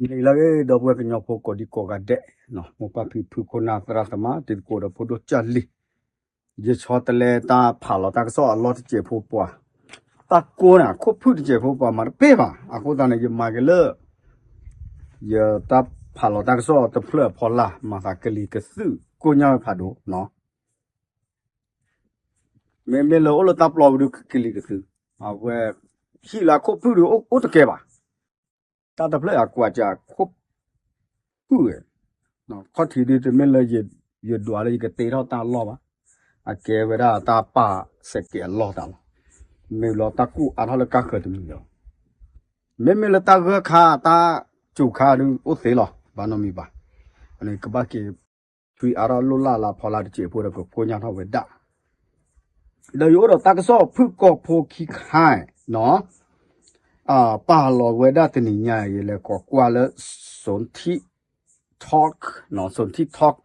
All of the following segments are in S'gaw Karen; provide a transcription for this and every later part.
လၢဂ့ၤ ဒီပုၢ်ဝဲၢ်ကညီဖိကိးဒံကိးဂၤဒဲး, မိၢ်ပၢ်ဖံဖုခိၣ်နၢ်သရၣ်သမါ တံၤသကိးဒီးဖိဒိၣ်ကၢ်လံၤ, ယဆီတလဲတၢ်ဖးလီၤတၢ်ကစီၣ်အလီၢ်တစဲးဖိပှၤ, တၢ်ကိးန့ၣ် အခိၣ်ဖုၣ်တစဲးဖိပှၤမၤတပ့ၢ်ဘၣ်. အဃိသတးန့ၣ် ယမၤက့ၤလၢ ယတၢ်ဖးလီၤတၢ်ကစီၣ်တဖျၢၣ်အဖီလာ် မၤသးကလံၤကသုၣ်ကိၢ်ညါဝဲဖးဒိၣ် မ့မ့ၢ်လၢအိၣ်လၢတၢ်ပျီပူၤဒုးကလံၤကသုၣ်, အဝဲ ဟံၣ်လၢအခိၣ်ဖုၣ်ဒုးအိၣ်တကဲဘၣ်. တၢ်တဖျၢၣ်အကွၢ်စ့ၢ်ခိၣ်ဖုၣ်ဝဲ, ခီၣ်ထံးဒုးတမ့ၢ်လၢ ယဒွးလၢယကတ့ထီၣ်တၢ်အလီၢ်ဘၣ်, အကဲဝဲဒၣ်တၢ်ပာ်စဲးကဲးအလီၢ်တၢ်လီၤ. မ့ၢ်လီၤတၢ်ကူၣ်အါထီၣ်လၢကါဃၢၤတမံၤလီၤ. မ့မ့ၢ်လၢတၢ်ဂၢၢ်ခါတၢ်စူၤခါဒုးအိၣ်သ့လီၤ ဘၣ်နီတမံၤဘၣ်. အန့ၣ်ကဘၣ်က့ၤ ထွံအါထီၣ်လိၣ်လၢ်လၢအဖီလာ်တစဲးဖိဒီးကကိၢ်ညါထီၣ်ဝဲဒၣ်, ဒီးယအိၣ်ဒီးတၢ်ကစီၣ်ဖုၣ်ကိာ်ဖိခံခါနီၤ, ပာ်လီၤဝဲဒၣ်တနံၤညါအံၤ ယလဲၤကိးကွၢ်လၢ Sonti Talk, Sonti Talk,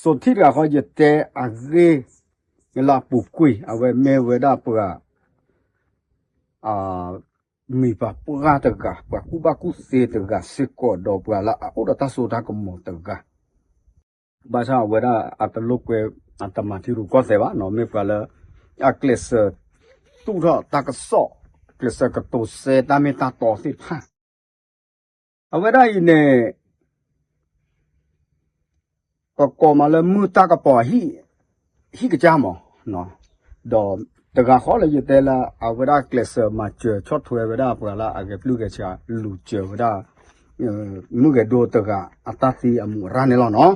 Sonti တဂၤဃီ ယတဲအဂ့ၢ်လၢအပူၤကွံာ် အဝဲမ့ၢ်ဝဲဒၣ်ပှၤ မံၤပှၤပှၢ်တဂၤ, ပှၤကူၣ်ဘၣ်ကူၣ်သ့တဂၤစ့ၢ်ကီး ဒီးပှၤလၢအအိၣ်ဒီးတၢ်စိတၢ်ကမီၤတဂၤ, ဘၣ်ဆၣ်အဝဲဒၣ်အတလိာ်ကွဲ အတမၤထံရူၢ်ကီၢ်သဲးဘၣ်နီၤ, မ့ၢ်ပှၤလၢ အကျဲးစၢးသူၣ်ထီၣ်တၢ်ကစီၣ်, ကျဲးစၢးကတိၤစဲတၢ်မ့ၢ်တၢ်တီသ့ၣ်တဖၣ်, အဝဲဒၣ်အံၤန့ၣ် ပကိးမးလၢမုၢ်တၢ်ကပီၤအဟံၣ်, ဟံၣ်ကစၢ်မး, ဒီးတဂၤဃီလၢယတဲလၢ အဝဲဒၣ်ကျဲးစၢးမၤစၢၤဆီၣ်ထွဲဝဲဒၣ်ပှၤလၢအဂဲၤပျုၢ်ဂဲၤဆှးလူၤစၢၤဝဲဒၣ် မုၢ်ဂဲၤဒိတဂၤအတၢ်သံအမူးအရၣ်န့ၣ်လီၤနီၤ.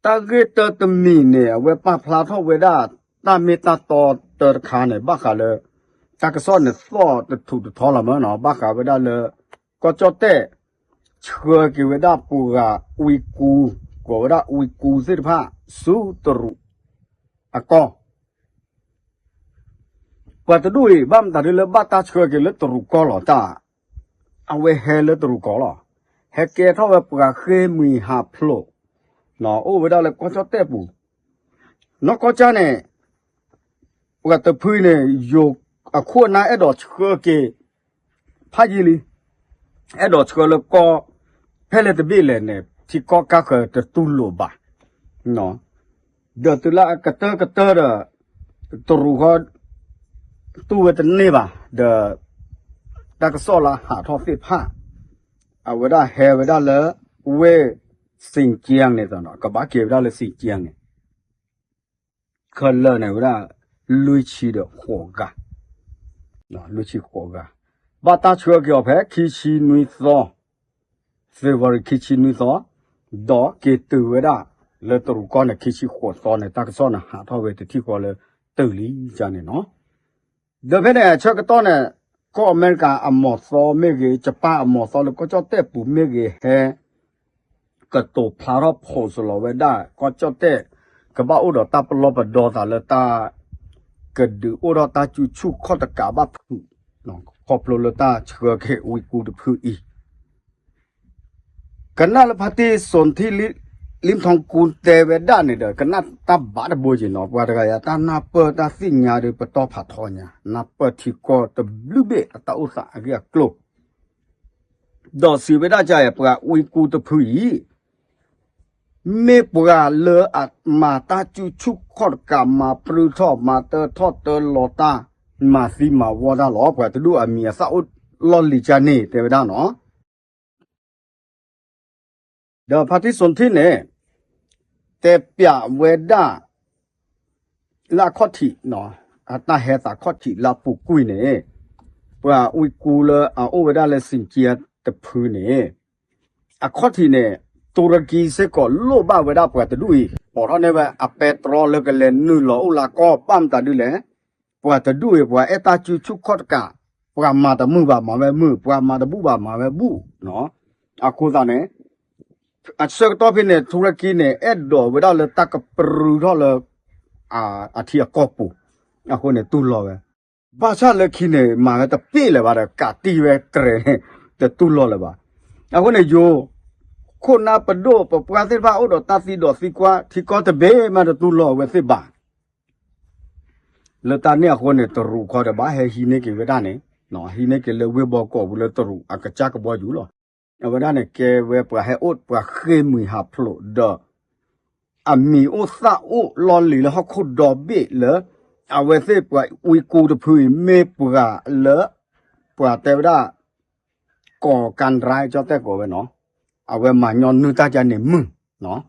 တၢ်ဂ့ၢ်တၢတမံၤန့ၣ် အဝဲပာ်ဖျါထီၣ်ဝဲဒၣ် တၢ်မ့ၢ်တၢ်တီတၢတခါန့ၣ် ဘၣ်ဃးလၢ တၢ်ကစီၣ်န့ၣ်သီၣ်တထူးတထီလီၤမးနီၤ, ဘၣ်ဃးဝဲဒၣ်လၢ ကီၢ်ကၠီၣ်တဲၣ် ဆှၢက့ၤဝဲဒၣ်ပှၤဝံကူ, ကိးဝဲဒၣ်ဝံကူသ့ၣ်တဖၣ် ဆူတရူးအကီၢ် ပှၤတဒူၣ်အံၤ ဘၣ်မတၤဒ်လၢဘၣ်တၢ်ဆှၢက့ၤလၢတရူးကီၢ်လီၤတၢ်, အဝဲဟဲလၢတရူးကီၢ်လီၤ, ဟဲကဲထီၣ်ဝဲပှၤဃ့ၢ်မှံဟးဖျိး, အိၣ်ဝဲဒၣ်လၢကီၢ်ကၠီၣ်တဲၣ်ပူၤ, နီၢ်ကီၢ်ကၠၢ်န့ၣ် ပှၤတဖုန့ၣ် ယိၤအခိၣ်အနၢ်အဲၣ်ဒိးဆှၢက့ၤ ဖးယံာ်လံ, အဲၣ်ဒိးဆှၢလၢကီၢ် ဖဲလဲၣ်တဘ့ၣ်လဲၣ်န့ၣ် ထံကီၢ်ကါဃၢၤတတူၢ်လိာ်ဘၣ်, ဒီးတုၤလၢအကတၢၢ်ကတၢၢ်ဒီး တရူးဃီ တူၢ်ဝဲတန့ၢ်ဘၣ်, ဒီး တၢ်ကစီၣ်လၢဟးထီၣ်သ့ၣ်တဖၣ် အဝဲဒၣ်ဟဲဝဲဒၣ်လၢ ဝ့ၢ် စ့ၣ်ကၠံန့ၣ် ကဘၣ်က့ၤဝဲဒၣ်လၢစ့ၣ်ကၠံန့ၣ် ခဲလၢာ်န့ၣ်ဝဲဒၣ် လွံၢ်ဆံဒီးဃိးဂၤ, လွံၢ်ဆံဃိးဂၤ, ဘၣ်တၢ်ဆှၢက့ၤအီၤဖဲခံဆံနွံသီ, February ခံဆံနွံသီ, ဒီးက့ၤတုၤဝဲဒၣ်လၢတရူးကီၢ်န့ၣ် ခံဆံဃိးသီန့ၣ် တၢ်ကစီၣ်န့ၣ်ဟးထီၣ်ဝဲတထံၣ်ဃီလၢတုၤလံကန့ၣ်နီၤ. ဒီးဖဲန့ၣ်အဆၢကတီၢ်န့ၣ် ကီၢ်အမဲရကၤအမီၤသီမ့ၢ်ဂ့ၤ, ယပၣ်အမီၤသီလၢကီၢ်ကၠီၣ်တဲၣ်ပူၤမ့ၢ်ဂ့ၤ ဟဲ ကတိၤဖျါထီၣ် post လီၤဝဲဒၣ် ကီၢ်ကၠီၣ်တဲၣ် ကဘၣ်အိၣ်ဒီးတၢ်ပလီၢ်ပဒီသးလၢတၢ် ကဒုးအိၣ်ထီၣ်တၢ်စုဆူၣ်ခီၣ်တကးဘၣ်ဖုး, ခီဖျိလၢတၢ်ဆှၢက့ၤဝံကူတဖုအံၤ ကနၣ်လၢဖါတံၢ်စိၤထံ လံထီကူတဲဝဲဒၣ်န့ၣ်ဒီး ကနၣ်တၢ်ဘၣ်တဘိက့ၤနီၤ, ပှၤတဂၤအံၤ တၢ်နၢ်ပၢၢ်တၢ်သ့ၣ်ညါဒီး ပတီၢ်ဖးထီညါ, နၢ်ပၢၢ်ထံကီၢ်တဘျုးဘ့ၣ်အတၢ်အိၣ်သးအဂ့ၢ်အကျိၤ ဒီးစံးဝဲဒၣ်ကယဲၢ် ပှၤဝံကူတဖုအံၤ မ့ၢ်ပှၤလၢအမၤတၢ်စုဆူၣ်ခီၣ်တကး, မၤပြူထီၣ်, မၤတၢထီၣ်တၢလီၤတၢ်, မၤသံမၤဝီတၢ်လီၤ. ပှၤတဒူၣ်အမံၤအသၣ်အိၣ်လီၢ်လံၤကန့ၣ် တဲဝဲဒၣ်နီၤ. ဒီးဖါတံၢ်စိၤထံန့ၣ် တဲပျးဝဲဒၣ် လၢအခီၣ်ထံး, အတၢ်ဟဲသးခီၣ်ထံးလၢအပူၤကွံာ်န့ၣ်, ပှၤဝံကူလၢအအိၣ်ဝဲဒၣ်လၢစ့ၣ်ကၠံတဖုန့ၣ်, အခီၣ်ထံးန့ၣ် တူရကံစ့ၢ်ကီးလိၣ်ဘၣ်ဝဲဒၣ်ပှၤတဒူၣ်အံၤ, ပိာ်ထီၣ်န့ၢ်ဝဲအပဲတြီလၢကလဲၤနုာ်လီၤအိၣ်လၢကီၢ် ဘၣ်မတၤဒ်လဲၣ်, ပှၤတဒူၣ်အံၤ ပှၤအဲၣ်တၢ်စုဆူၣ်ခီၣ်တကး, ပှၤမၤတမုာ်ဘၣ်မၤဝဲမုာ်, ပှၤမၤတဘူၣ်ဘၣ်မၤဝဲဘူၣ်, အဃိသတးန့ၣ် အဆၢကတီၢ်ဖဲန့ၣ် ထူရကံန့ၣ် အဲၣ်ဒိးဝဲဒၣ်လၢတၢ်ကပြူထီၣ်လၢ အထံအကီၢ်ပူၤ, အဃိန့ၣ်တူၢ်လိာ်ဝဲ, ဘၣ်ဆၣ်လၢခံန့ၣ် မၤဝဲတပ့ၣ်လၢၤဘၣ်ဒီး ကးတံၢ်ဝဲတြဲၤန့ၣ် တတူၢ်လိာ်လၢၤဘၣ်. အဃိန့ၣ် ယိၤ ခိၣ်နၢ်ပဒိၣ်ပပှၢ်သ့ၣ်တဖၣ်အိၣ်ဒီးတၢ်သံဒီးသံကွၢ် ထံကီၢ်တဘ့ၣ်မးတတူၢ်လိာ်အဝဲသ့ၣ်ဘၣ် လၢတၢ်န့ၣ်အဃိန့ၣ် တရူးခီဒီးဘၣ်ဟဲဟံးန့ၢ်က့ၤဝဲဒၣ်န့ၣ်, ဟံးန့ၢ်က့ၤလၢဝ့ၢ်ဘီကီးပူၤလၢတရူးအကစၢ်ကဘီယူၤလီၤ. အဝဲဒၣ်န့ၣ်ကဲဝဲပှၤဟဲအိၣ်ပှၤဃ့ၢ်မှံဟးဖျိးဒီး အမံၤအိၣ်သၣ်အိၣ်လီၢ်လံၤလၢဟီၣ်ခိၣ်ဒီဘ့ၣ်လၢ အဝဲသ့ၣ်ပှၤဝံကူတဖုအံၤ မ့ၢ်ပှၤလၢ ပှၤတဲဝဲဒၣ် ကီၢ်ကၣ်ရၢကၠီၣ်တဲၣ်ကိးဝဲနီၤ, အဝဲမၤညီနုၢ်တၢ်ကန့ၣ်မုာ်,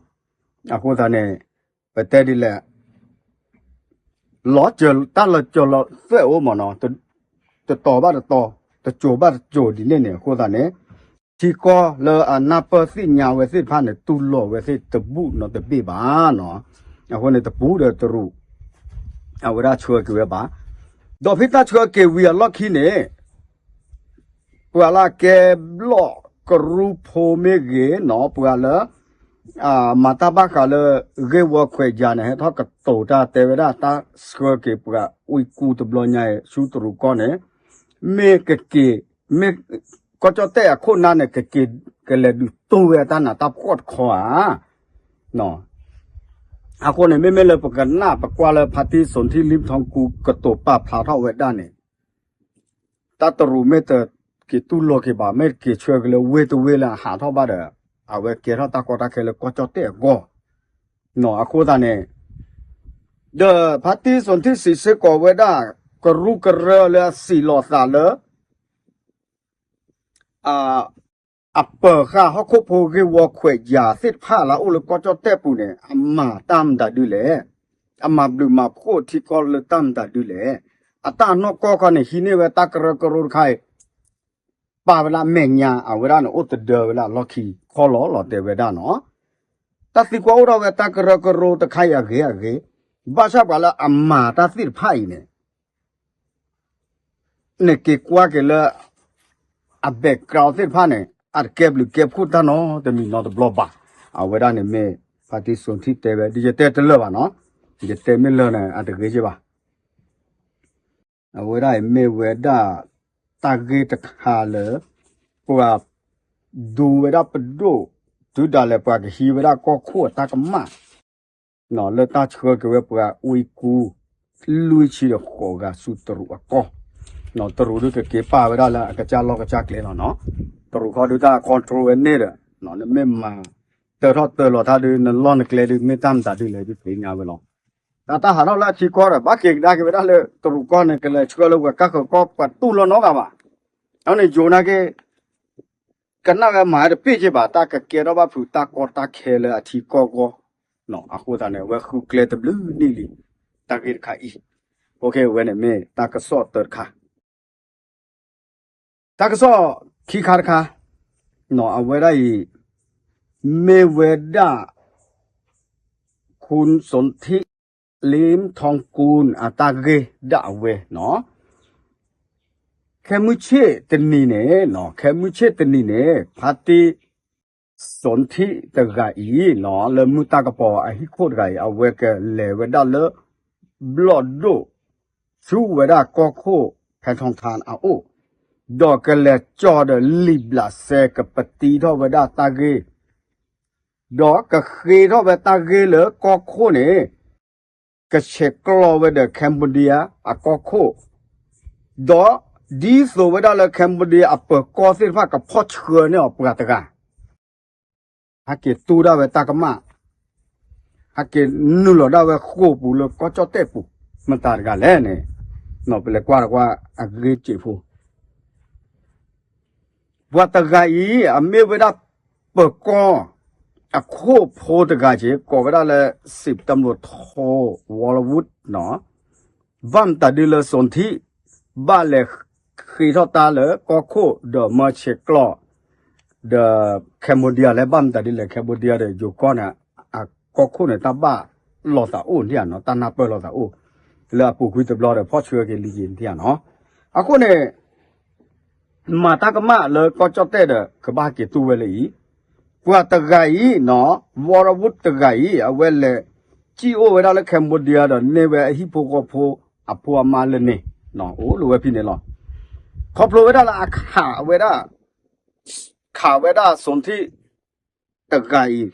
အဃိသတးန့ၣ် ပတဲဒ်လဲၣ် လီၤစၢၤတၢ်လီၤစၢၤလီၤသွဲၣ်အိၣ်မးနီၤ, တတီၤဘၣ်တတီၤ, တစိၤဘၣ်တစိၤဒ်န့ၣ်န့ၣ် အဃိသတးန့ၣ် ထံကီၢ်လၢအနၢ်ပၢၢ်သ့ၣ်ညါဝဲသ့ၣ်တဖၣ်န့ၣ် တူၢ်လိာ်ဝဲသ့ၣ်တဘူၣ်နီတဘ့ၣ်ဘၣ်နီၤ, အဃိန့ၣ်တပူၤဒီးတရူး အဝဲဒၣ်ဆှၢက့ၤဝဲဘၣ်, ဒီးဖဲတၢ်ဆှၢက့ၤဝံၤအလီၢ်ခံန့ၣ် ပှၤလၢအကဲဘျီၣ်ကရူဖိမ့ၢ်ဂ့ၤနီၤ, ပှၤလၢ မၤတၢ်ဘၣ်ဃးလၢ ဂ့ၢ်ဝီခွဲးယာ်န့ၣ် ဟဲထီၣ်ကတိၤတၢ်တဲဝဲဒၣ် တၢ်ဆှၢက့ၤပှၤဝံကူတဘျီညါအံၤ ဆူတရူးကီၢ်န့ၣ် မ့ၢ်ကက့ၤ မ့ၢ် ကီၢ်ကၠီၣ်တဲၣ်အခိၣ်နၢ်န့ၣ် ကက့ၤကလဲၤဒုးတိၢ်ဝဲအတၢ်နးတၢ်ဖှီၣ်တခီဧါ. အဃိန့ၣ် မ့မ့ၢ်လၢပကနၣ်ပကွၢ်လၢ ဖါတံၢ်စိၤထံၣ်လံထီၣ်ကူ ကတိၤပာ်ဖျါထီၣ်ဝဲဒၣ်န့ၣ် တၢ်တရူးမ့ၢ်တက့ၤတူၢ်လိာ်က့ၤဘၣ်, မ့ၢ်တက့ၤဆှၢက့ၤလၢဝ့ၢ်တဝ့ၢ်လၢအဟးထီၣ်ဘၣ်ဒီး အဝဲကဲထီၣ်တၢ်ကီတၢ်ခဲလၢကီၢ်ကၠီၣ်တဲၣ်အဂီၢ်, အဃိသတးန့ၣ် ဒီးဖါတံၢ်စိၤထံၣ်စံးစ့ၢ်ကီးဝဲဒၣ် ကရူၢ်ကရၢလၢအစံးလီၤသးလၢ အပၢၤဃာ်ဟီၣ်ခိၣ်ဖိဂ့ၢ်ဝီခွဲးယာ်သ့ၣ်တဖၣ်လၢအအိၣ်လၢကီၢ်ကၠီၣ်တဲၣ်ပူၤန့ၣ် အမၤတၢ်မတၤဒုလဲၣ်, အမၤဘျုးမၤဖှိၣ်ထံကီၢ်လၢတၢ်မတၤဒုလဲၣ်, အတၢ်နီၢ်ကီၢ်ခီန့ၣ် ဟံးန့ၢ်ဝဲတၢ်ကရၢကရိတခါအံၤ ပာ်ဝဲဒၣ်မဲာ်ညါ အဝဲဒၣ်န့ၣ် အိၣ်တဒၢဝဲဒၣ်လီၢ်ခံခီလီၤလီၤတဲဝဲဒၣ်နီၤ, တၢ်သံကွၢ်အိၣ်ထီၣ်ဝဲတၢ်ကရၢကရိတခါအံၤအဂ့ၤအဂ့ၤ, ဘၣ်ဆၣ်ပှၤလၢအမၤတၢ်သ့ၣ်တဖၣ်အံၤန့ၣ် နက့ၤကွၢ်က့ၤလၢ အ background သ့ၣ်တဖၣ်န့ၣ် အတကဲဘျုးကဲဖှိၣ်တၢ်နီတမံၤနီတဘျီဘၣ်. အဝဲဒၣ်န့ၣ်မ့ၢ် ဖါတံၢ်စိၤထံၣ်တဲဝဲ ဒ်ယတဲတလၢာ်ဘၣ်နီၤ, ယတဲမ့ၢ်လၢာ်န့ၣ် အတဂ့ၤက့ဘၣ်. အဝဲဒၣ်အံၤမ့ၢ်ဝဲဒၣ် တၢ်ဂ့ၢ်တခါလၢ ပှၤဒူဝဲဒၣ်ပဒိၣ် တုၤဒၣ်လဲာ်ပှၤကဟံးဝဲဒၣ်ကီၢ်ခိၣ်အတၢ်ကမၣ် လၢတၢ်ဆှၢက့ၤဝဲပှၤဝံကူ လွံၢ်ဆံဒီးဃိးဂၤဆူတရူးအကီၢ်, တရူးဒုးကက့ၤပာ်ဝဲဒၣ်လၢအကစၢ်လီၢ်ကစၢ်ကျဲလီၤနီၤ, တရူးခီဒုးတၢ် control ဝဲန့ၣ်ဒီး နမ့ၢ်မၤတၢထီၣ်တၢလီၤတၢ်ဒုး နလီၢ်နကျဲဒုး မ့ၢ်တၢ်မတၤဒုးလဲၣ်ဒုးသ့ၣ်ညါဝဲလီၤ. တၢ်တၢ်ဟးထီၣ်လၢအထံကီၢ်ဒီး ဘၣ်က့ၤကဒါက့ၤဝဲဒၣ်လၢတရူးကီၢ်န့ၣ် ကလဲၤဆှၢလၢပှၤကၢ်ဃၢၤကီၢ် ပှၤတူၢ်လိာ်နီတဂၤဘၣ်. အန့ၣ်ယိၤနာ်က့ ကနၣ်ဝဲမၤတပ့ၢ်က့ဘၣ် တၢ်ကကဲထီၣ်ဘၣ်ဖုးတၢ်ကီတၢ်ခဲလၢအထံကီၢ်အဂီၢ်, အဃိသတးန့ၣ် အဝဲဃုကျဲတဘျုးနံၣ်လံ တၢ်ဂ့ၢ်တခါအံၤ, အဝဲန့ၣ်မ့ၢ်တၢ်ကစီၣ်တၢတခါ တၢ်ကစီၣ်ခံခါတခါ, အဝဲဒၣ်အံၤ မ့ၢ်ဝဲဒၣ် ခူၣ်စိၣ်ထံၣ်လ့ထီၣ်ကူၣ် အတၢ်ဂ့ၢ်ဒၣ်အဝဲနီၤ, ခဲမုၢ်ဆ့ၣ်တနံၤန့ၣ်, ခဲမုၢ်ဆ့ၣ်တနံၤန့ၣ် ဖါတံၢ်စိၣ်ထံၣ်တဂၤအံၤနီၤ လၢမုၢ်တၢ်ကပီၤအဟံၣ်ခိၣ်တဂၤအံၤ အဝဲကလဲၤဝဲဒၣ်လၢ ဘျီၣ်ဒိၣ် ဆူဝဲဒၣ်ကီၢ်ခိၣ်ဖဲထီထါအအိၣ်, ဒီးကလဲၤကၠီဒီးလံာ်ဘျးစဲ ကပတံထီၣ်ဝဲဒၣ်တၢ်ဂ့ၢ် ဒီးကဃ့ထီၣ်ဝဲတၢ်ဂ့ၢ်လၢကီၢ်ခိၣ်န့ၣ် ကဆဲးကျိးဝဲဒီး Cambodia အကီၢ်ခိၣ်, ဒီးဒ်သိးဝဲဒၣ်လၢ Cambodia အပၢၤကီၢ်သ့ၣ်တဖၣ်ကဖီၣ်ဆှၢန့ၢ်အီၤပှၤတဂၤ, ဟဲက့ၤတူၢ်ဒၣ်ဝဲတၢ်ကမၣ်, ဟဲက့ၤနုာ်လီၤဒၣ်ဝဲဃိာ်ပူၤလၢကီၢ်ကၠီၣ်တဲၣ်ပူၤ, မတၤတဂၤလဲၣ်န့ၣ်, ပလဲၤကွၢ်တကွၢ်အဂ့ၢ်စ့ၢ်ဖိ ပှၤတဂၤအံၤ အမ့ၢ်ဝဲဒၣ်ပၢၤကီၢ် အခိၣ်ဖိတဂၤက့ၤ ကိးဝဲဒၣ်လၢ စံးတၢမိၣ်ထိ ဝီလဝုၣ်နီၤ, ဘၣ်မတၤဒုလၢစိၣ်ထံၣ် ဘၣ်လဲၤဃ့ထီၣ်တၢ်လၢကီၢ်ခိၣ် ဒီးမၢဆဲးကျိး ဒီး Cambodia လဲၤဘၣ်မတၤဒုလဲၣ် Cambodia ဒီးယိၤကီၢ်န့ၣ် အကီၢ်ခိၣ်န့ၣ် တၢ်ဘၣ်လိာ်သးအိၣ်နထံၣ်ဧါနီၤ, တၢ်နၢ်ပၢၢ်လိာ်သးအိၣ်, လၢအပူၤကွံာ်တဘျီဒီး ဖီၣ်ဆှၢက့ၤလံက့ၤနထံၣ်ဧါနီၤ, အဃိန့ၣ် မၤတၢ်ကမၣ်လၢကီၢ်ကၠီၣ်တဲၣ်ဒီး ကဘၣ်က့ၤတူၢ်ဝဲလၢအံၤ, ပှၤတဂၤအံၤနီၤ ဝီလဝုၣ်တဂၤအံၤ အဝဲလဲၤ စံၣ်အိၣ်ဝဲဒၣ်လၢ Cambodia ဒီးန့ၢ်ဝဲအဟံၣ်ဖိဃီဖိ အဖိအမါလၢန့ၣ်, အိၣ်လၢဝဲဖဲန့ၣ်လီၤ, ခီဖျိဝဲဒၣ်လၢအခးဝဲဒၣ် ခးဝဲဒၣ်စိၣ်ထံၣ် တဂၤအံၤ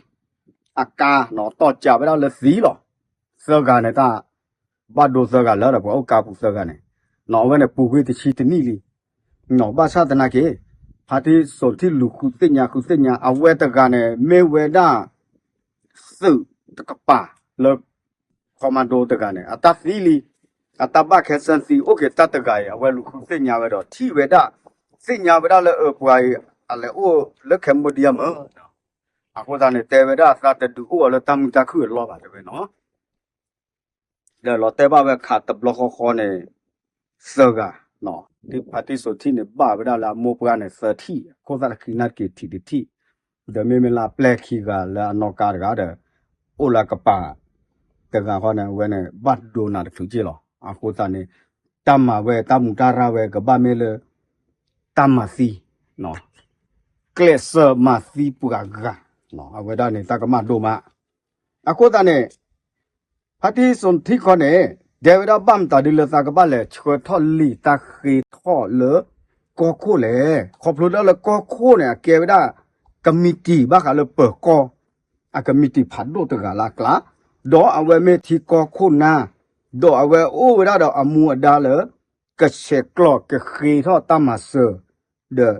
အကါနီၤ တီၢ်ကးဝဲဒၣ်လၢသံလီၤ, သၢဂၤန့ၣ်တၢ် ဘၣ်ဒိသၢဂၤလၢဒီး ပှၤအိၣ်ကါပူၤသၢဂၤန့ၣ်, နီၤ အဝဲန့ၣ်ပူၤကွံာ်တဆံတနံၣ်လံ, ဘၣ်ဆၣ်သနာ်က့ ဖါတံၢ်စိၤထံၣ်လူၤဃုသ့ၣ်ညါ ဃုသ့ၣ်ညါ အဝဲတဂၤန့ၣ် မ့ၢ်ဝဲဒၣ် သုးတကပၤလၢ commando တဂၤန့ၣ် အတၢ်သံလံ, အတၢ်ဘၣ်ခဲစၢၢ်သံအိၣ်က့ၤတၢ်တဂၤအံၤ အဝဲလူၤဃုသ့ၣ်ညါဝဲဒီး ထံၣ်ဝဲဒၣ် သ့ၣ်ညါဝဲဒၣ်လၢအပှၤအံၤ အလဲၤအိၣ်လၢ Cambodia မ့ၢ် အဃိသတးန့ၣ် တဲဝဲဒၣ်သးတဒုးအိၣ်အီၤလၢတၢ်မုာ်တၢ်ခုၣ်အလီၢ်ဘၣ်တဲဝဲနီၤ ဒီးလီၤတဲာ်ဘၣ်ဝဲခးတဘျီဃီဃီန့ၣ် သၢဂၤ, ဖါတံၢ်စိၤထံၣ်န့ၣ် ဘၣ်ဝဲဒၣ်လၢအမိၢ်ပှၢ်န့ၣ် သၢထံၣ်, အခိၣ်သၣ်တခံနၢ်တက့ၤထံးတထံၣ်, ဒီးမ့မ့ၢ်လၢအပျဲၢ်ခံဂၤလၢအနီၢ်ကါတဂၤဒီး အိၣ်လၢကပၤတဂၤဃီန့ၣ် အဝဲန့ၣ် ဘၣ်ဒိနၤတချုးက့ၢ်လီၤ. အဃိသတးန့ၣ် တၢ်မၤဝဲတၢ်မူးတၢ်ရၢ်ဝဲကဘၣ်မ့ၢ်လၢ တၢ်မၤသံ ကျဲးစၢးမၤသံပှၤဂၤ, အဝဲဒၣ်န့ၣ် တၢ်ကမၣ်ဒိၣ်မး. အဃိသတးန့ၣ် ဖါတံၢ်စိၤထံၣ်ခီန့ၣ် တဲဝဲဒၣ်ဘၣ်မတၤဒ်လၢသးကဘၣ်လဲၤဆှၢထီၣ်လံာ်တၢ်ဃ့ထီၣ်လၢကီၢ်ခိၣ်လဲၣ်. ခီဖျိလၢကီၢ်ခိၣ်န့ၣ် အကဲဝဲဒၣ် ကမံးတံာ်ဘၣ်ဃးလၢပၢၤကီၢ် အကမံးတံာ်ဖးဒိၣ်တဂၤလၢအကျါ, ဒီးအဝဲမ့ၢ်ထံကီၢ်ခိၣ်နၢ်, ဒီးအဝဲအိၣ်ဝဲဒၣ်ဒီးအမူအဒါလၢ ကဆဲးကျိးကဃ့ထီၣ်တၢ်မၤစၢၤ ဒီး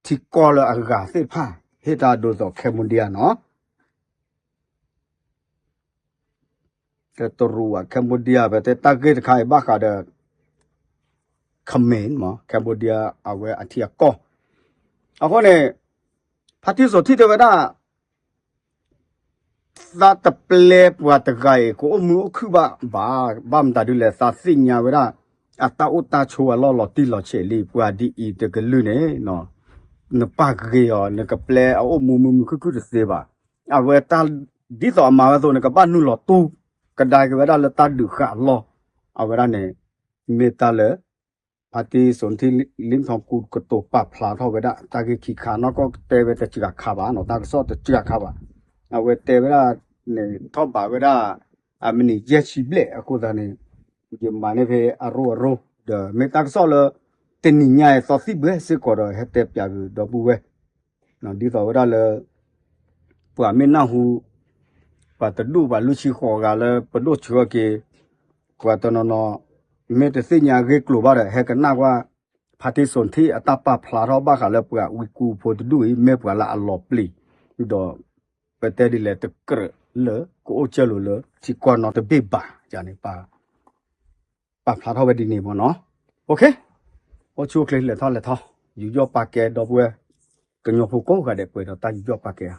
ထံကီၢ်လၢအဂၤသ့ၣ်တဖၣ် ဟ့ၣ်တၢ်ဒိးသိး Cambodia နီၤ တရူးဝဲ Cambodia ပတဲတၢ်ဂ့ၢ်တခါအံၤဘၣ်ဃးဒီး Khmer မ့ၢ် Cambodia အဝဲအထံအကီၢ်. အဃိန့ၣ် ဖါတံၢ်စိၤထံၣ်တဲဝဲဒၣ် သးတပျဲပှၤတဂၤအံၤ ကအိၣ်မုာ်အိၣ်ခုၣ်ဘၣ်ဘၣ်, ဘၣ်မတၤဒ်လဲၣ် သးသ့ၣ်ညါဝဲဒၣ် အတၢ်အိၣ်တၢ်ဆိးအလီၢ်လီၤတံၢ်လီၤဆဲးလံ ပှၤဒ်အံၤတကလုာ်န့ၣ် နပာ်ဂ့ၤအီၤ နကပျဲအအိၣ်မူမုာ်မုာ်ခုၣ်ခုၣ်တသ့ဘၣ်. အဝဲတၢ်ဒ်သိးအမၤဝဲအသိးန့ၣ် ကဘၣ်နုာ်လီၤတူၢ်ကဒါက့ၤဝဲဒၣ်လၢတၢ်ဒုးဃာ်အလီၢ်, အဝဲဒၣ်န့ၣ် မ့ၢ်တၢ်လၢ ဖါတံၢ်စိၤထံၣ်လ့ၣ်ထီၣ်ကူကတိၤပာ်ဖျါထီၣ်ဝဲဒၣ် တၢ်ဂ့ၢ်ခံခါ နီၢ်ကီၢ်တဲဝဲတစှၤခါဘၣ်နီၤ တၢ်ကစီၣ်တစှၤခါဘၣ်. အဝဲတဲဝဲဒၣ်န့ၣ် ထီၣ်ဘးဝဲဒၣ် အမံးနံးယဲၢ်ဆံဘျဲၣ်အဃိသတးန့ၣ် ယမၤန့ၢ်ဖဲအရိၣ်အရိၣ် ဒီးမ့ၢ်တၢ်ကစီၣ်လၢ တနံၤညါအံၤသီသံၣ်ဘှဲစ့ၢ်ကီးဒီး ဟဲတဲပၠးက့ၤဒီပုၢ်ဝဲၢ် ဒ်သိးဝဲဒၣ်လၢ ပှၤမ့ၢ်နၢ်ဟူ ပှၤတဒူၣ်ပှၤလွံၢ်ဆံဃိးဂၤလၢပဒိၣ်ဆှၢက့ၤ ပှၤတနီၤနီၤ မ့ၢ်တသ့ၣ်ညါအဂ့ၢ်ကျိၤဘၣ်ဒီး ဟဲကနၣ်ကွၢ် ဖါတံၢ်စိၤထံၣ်အတၢ်ပာ်ဖျါထီၣ်ဘၣ်ဃးလၢပှၤဝံကူဖိတဒူၣ်အံၤ မ့ၢ်ပှၤလၢအလီၤပျံၤ ဒီး ပတဲဒ်လဲၣ်တကြၢးလၢ ကအိၣ်ကၢၢ်လိာ်လၢထံကီၢ်နီတဘ့ၣ်ဘၣ်န့ၣ် ပာ်ဖျါထီၣ်ဝဲဒ်န့ၣ်မ့ၢ်နီၤ. အိၣ်ဆူၣ်အိၣ်ချ့လဲၤထီၣ်လဲၤထီ ယူးယီၣ်ပာ်ကဲဒီပုၢ်ဝဲၢ် ကညီဖိကိးဂၤဒဲးပှဲၤဒီးတၢ်ယူးယီၣ်ပာ်ကဲဧါ.